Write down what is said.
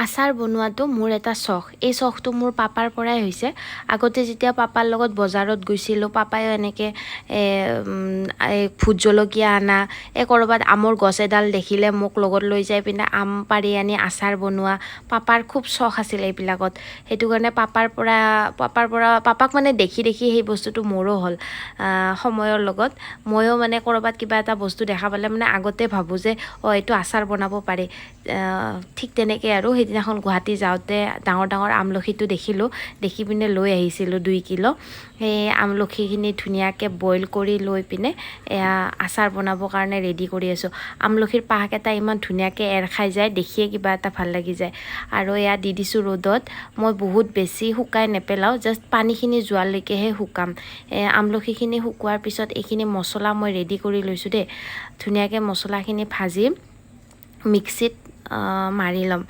আচাৰ বনোৱাটো মোৰ এটা চখ। এই চখটো মোৰ পাপাৰ পৰাই হৈছে। আগতে যেতিয়া পাপাৰ লগত বজাৰত গৈছিলোঁ, পাপায়ো এনেকৈ এই ভোট জলকীয়া আনা, এই ক'ৰবাত আমৰ গছ এডাল দেখিলে মোক লগত লৈ যাই পিনে আম পাৰি আনি আচাৰ বনোৱা, পাপাৰ খুব চখ আছিল এইবিলাকত। সেইটো কাৰণে পাপাৰ পৰা পাপাক মানে দেখি দেখি সেই বস্তুটো মোৰো হ'ল। সময়ৰ লগত ময়ো মানে ক'ৰবাত কিবা এটা বস্তু দেখা পালে মানে আগতে ভাবোঁ যে অঁ, এইটো আচাৰ বনাব পাৰি। ঠিক তেনেকৈ আৰু সেইদিনাখন গুৱাহাটী যাওঁতে ডাঙৰ ডাঙৰ আমলখিটো দেখিলোঁ, দেখি পিনে লৈ আহিছিলোঁ 2 কিলো। সেই আমলখিখিনি ধুনীয়াকৈ বইল কৰি লৈ পিনে এয়া আচাৰ বনাবৰ কাৰণে ৰেডি কৰি আছোঁ। আমলখিৰ পাহকেইটা ইমান ধুনীয়াকৈ এৰ খাই যায়, দেখিয়ে কিবা এটা ভাল লাগি যায়। আৰু এয়া দি দিছোঁ ৰ'দত। মই বহুত বেছি শুকাই নেপেলাওঁ, জাষ্ট পানীখিনি যোৱালৈকেহে শুকাম। আমলখিখিনি শুকোৱাৰ পিছত এইখিনি মছলা মই ৰেডি কৰি লৈছোঁ দেই। ধুনীয়াকৈ মছলাখিনি ভাজি মিক্সিত মাৰি ল'ম।